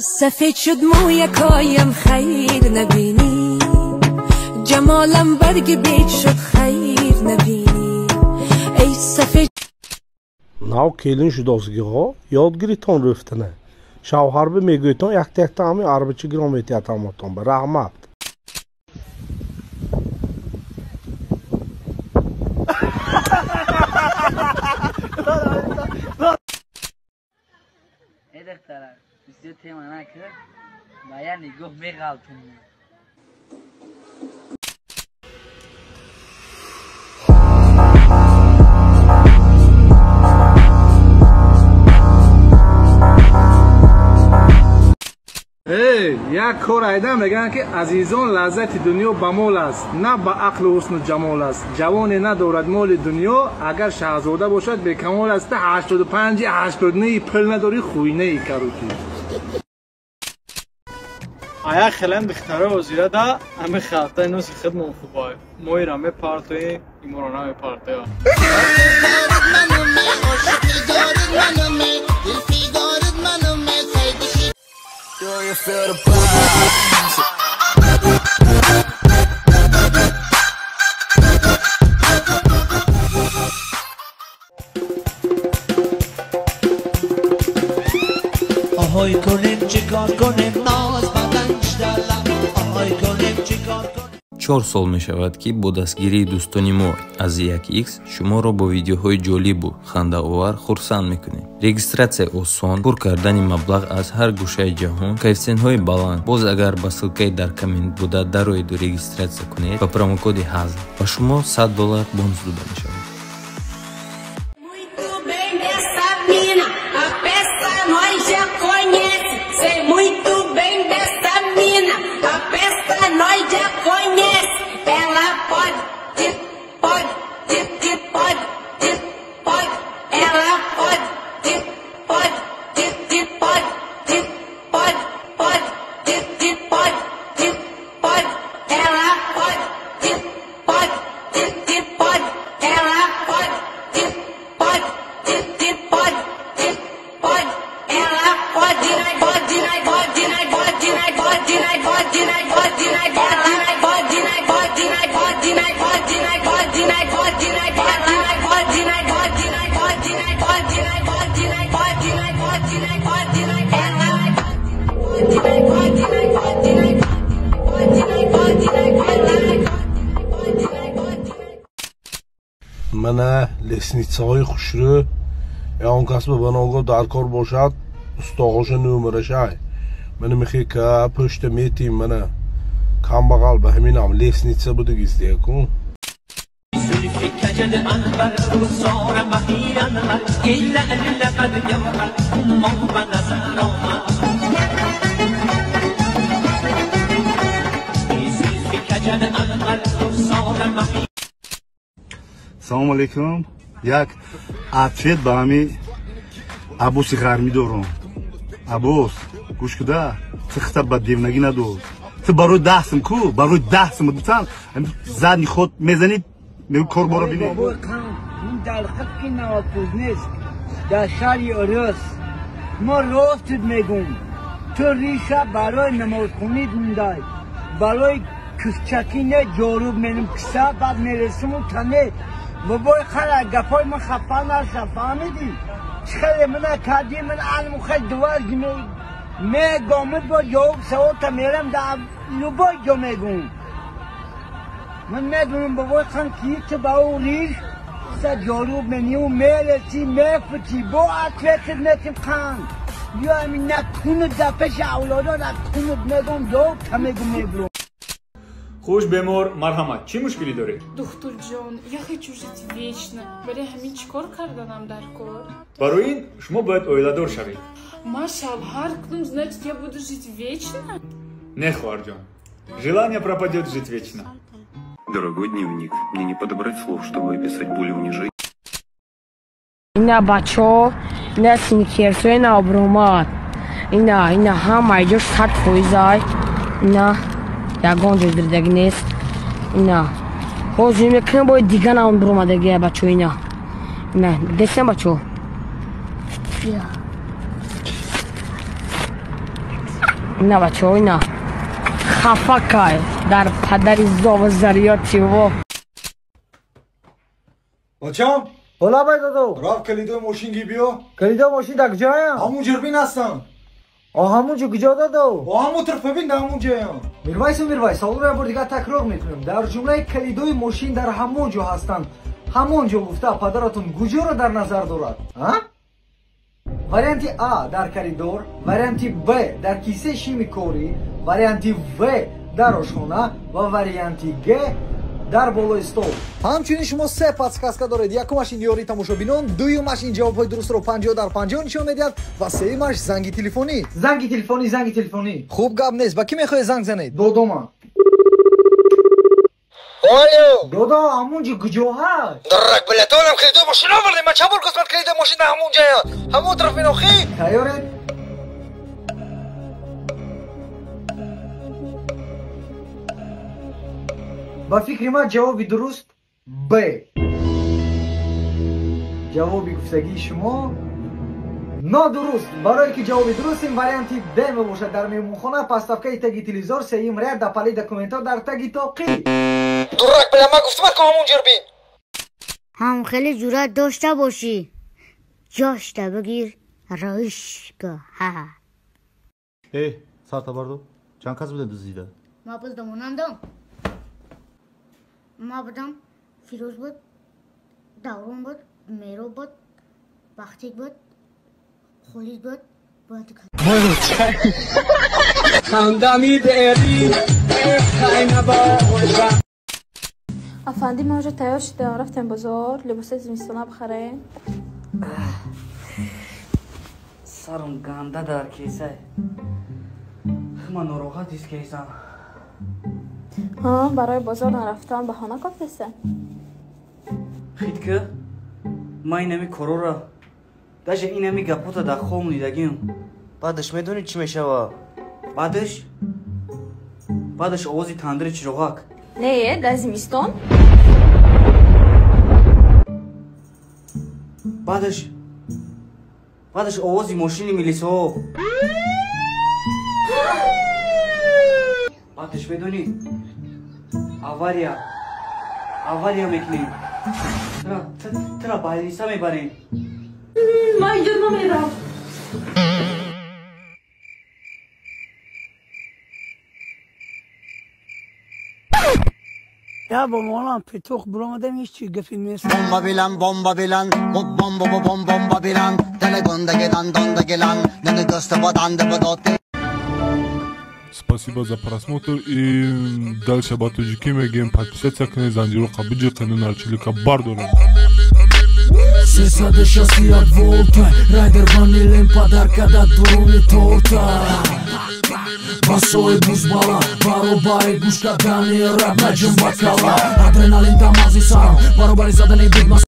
Сафед шуд мӯякоям хайр набинӣ, ҷамолам барги бед шуд хайр набинӣ. Эй сафед нав келин шудосгиҳо ёд гиритон рӯфтана. Шавҳарби мегӯйтон якта якта ҳами арбача гирон метиҳад ҳамотон ба раҳмат. Эй духтара, бисёр тема накард, ба як нигоҳ меғалтум. Эй, як кор айда мегӯянд, ки азизон, лаззати дунё ба мол аст, на ба ақлу ҳусну ҷамол аст. Ҷавоне надорад моли дунё, агар шаҳзода бошад бекамол аст. 85 89 пул надорӣ, хуйнаи карути. Ая хелем духтаро озира да ами халтай носи хидмон хубай. Моира мепартои, иморо намепартоя. آهای کنیم چیکار کنیم ناز بدنش دلم آهای کنیم چیکار کنیم. 4 сол мешавад, ки бо дастгирии дӯстони мо аз 1x шуморо бо видеоҳои ҷолибу хандаовар хурсанд мекунем. Регистратсия осон, пур кардани маблағ аз ҳар гӯшаи ҷаҳон, коэффисиентҳои баланд. Боз агар ба ссылкаи дар коммент буда дароеду регистратсия кунед, ба промокоди ҳазл ба шумо 100 доллар бонус дода мешавад. Muito bem dessa mina, a peça nós já conhece. Sei muito bem dessa mina, a peça nós já conhece. Ela pode, pode, pode, pode. Ela pode, pode, pode, pode, pode, pode, pode. Ela pode, pode, pode. Ela pode, pode, pode, pode. Ela pode, pode, pode, pode, pode, pode, pode. Ela pode, pode, pode, pode, pode, pode. Ela pode, pode, pode, pode, pode, pode, pode, pode. Ela pode, pode, pode, pode, pode, pode. Мана лестницаҳои хушрӯ, он кас ба баногоҳ дар кор бошад, устог'оша нӯмарашай. Мана мехе ка пушта метим, мана камбағал ба ҳаминам лестница будагиздеку. Салому алейкум. Як ответ ба ҳами Аббоси ғармӣ дорам. Аббос, гӯш куда, ту хита ба девнагӣ надор. Ту барои 10 сум ку, барои 10 сум бутан, задний ход мезанӣ, мегӯ кор боро бинӣ. Ин дар хатки Новокузнецк, дар шаҳри Орёс. Мо ростит мегӯм. Ту риша барои намозхонӣ дундай. Барои кӯчакӣ не ҷоруб менум киса, баъд мересиму тане. Бобои хара, гапои ман хафа наша, фаҳмидӣ? Чӣ хеле мана кардӣ, ман алму хел дувар мегомид бо ҷавоб саволта мерам дар любой ҷо мегӯм. Ман медонам бобои хан ки ту ба ӯ риш са ҷоруб мениву мересӣ, мефутӣ, бо ответит метим қан. Ё ҳамин накунуд дар пеши авлодо накунуд мегӯм, ҷавоб та мегӯм мебурам. Хуш бемор, марҳамат, чӣ мушкилӣ доред? Духтурҷон, я хочу жить вечно. Барои ҳамин чӣ кор карданам дар кор? Барои ин шумо бояд оиладор шавед. Ма шавҳар кунам, значит, я буду жить вечно? Не, хоҳарҷон, желание пропадет жить вечно. Дорогой дневник, мне не подобрать слов, чтобы описать боль и унижение. Ина бачо, ина сникерсо, ина обромад. Ина, ина ҳама иҷош 100% ай. Ина ягон ҷой дирдагӣ нест. Ина ҳозир мекунем, бояд дига наон биромадагия бачо. Ина ина дестем бачо. Ина бачаҳо, ина хафа кай дар падари зову зариёти во. Бачам? Ҳола бай додо. Рафт калидои мошин ги биё. Калидои мошин дар куҷоям? Ҳамун ҷирбин ҳастам. О ҳамун ҷо куҷо додо? О ҳамун тарафа бин, дар ҳамун ҷоям. Мирвайсу Мирвайс, саволро як бор дигар такрор мекунем. Дар ҷумлаи калидои мошин дар ҳамон ҷо ҳастанд. Ҳамон ҷо гуфта падаратон куҷоро дар назар дорад? А? Варианти А дар коридор, варианти Б дар кисаи шими корӣ, варианти В дар ошхона ва варианти Г дар болои стол. Ҳамчунин шумо се подсказка доред. Якумаш ин ёрии тамошобинон, дуюмаш ин ҷавобҳои дурустро 50 дар 50 нишон медиҳад ва сеюмаш занги телефонӣ. Занги телефонӣ, занги телефонӣ. Хуб гап нест. Ба кӣ мехоҳед занг занед? Додома. Алло. Додо, ҳамун ҷо куҷо ҳаст? Дурак билетонам калидои мошин овардем. Ман чанд бор гуфтам калидои мошин дар ҳамун ҷояд. Ҳамун тараф минохӣ. Тайёред? Ба фикри ман ҷавоби дуруст Б. Ҷавоби гуфтагии шумо нодуруст. Барое ки ҷавоби дуруст ин варианти Д мебошад. Дар меҳмонхона пастафкаи таги телевизор, сеюм ряд, дар палаи документҳо дар таги тоқӣ. Дурак била, ман гуфтам ку ҳамун ҷирбин. Ҳам хеле ҷуръат дошта бошӣ, ҷошта бигир, роиш ку. Ҳа. Э, сарта бардор. Чанд кас буда дуздида? Ма буздам, онандам. Ма будам, Фирӯз буд, Даврон буд, Мероб буд, Бахтик буд, Холид буд. Афанди, ма уже тайёр шудам, рафтем бозор, либосои зимистона бихарем. Сарам ганда дар кесай. Ман нороҳат ҳис кесам. Ҳа, барои бозор нарафтан баҳона кофтеса? Хит ки ман инами корора, даже инами гапота дар хоб дидагим. Баъдаш медонӣ чӣ мешава? Баъдаш овози тандири чироғак. Не, дар зимистон? Баъдаш овози мошини милисаҳо. Баъдаш медонӣ, авария мекунем, тура ба ҳалиса мебарем. Ман инҷо намерам. Я бо молам петух буромадем, ҳеҷ чи гапи нест. Бомба билан, бомба билан, бомба бом бомба билан, телегонда гелан, донда гелан, нени гӯста баданда бадоте. Спасибо за просмотр и дальше ба тоҷикӣ мегӯем: подписаться кунед, занҷиро қабиҷи нарчилика бардорем. 361 волта райдер ванилем подарка да дуруни торта. Басои бузбала баробари гӯш кардани раб наҷум ба кала. Адреналин дар мағзи сарам баробари задани бигма.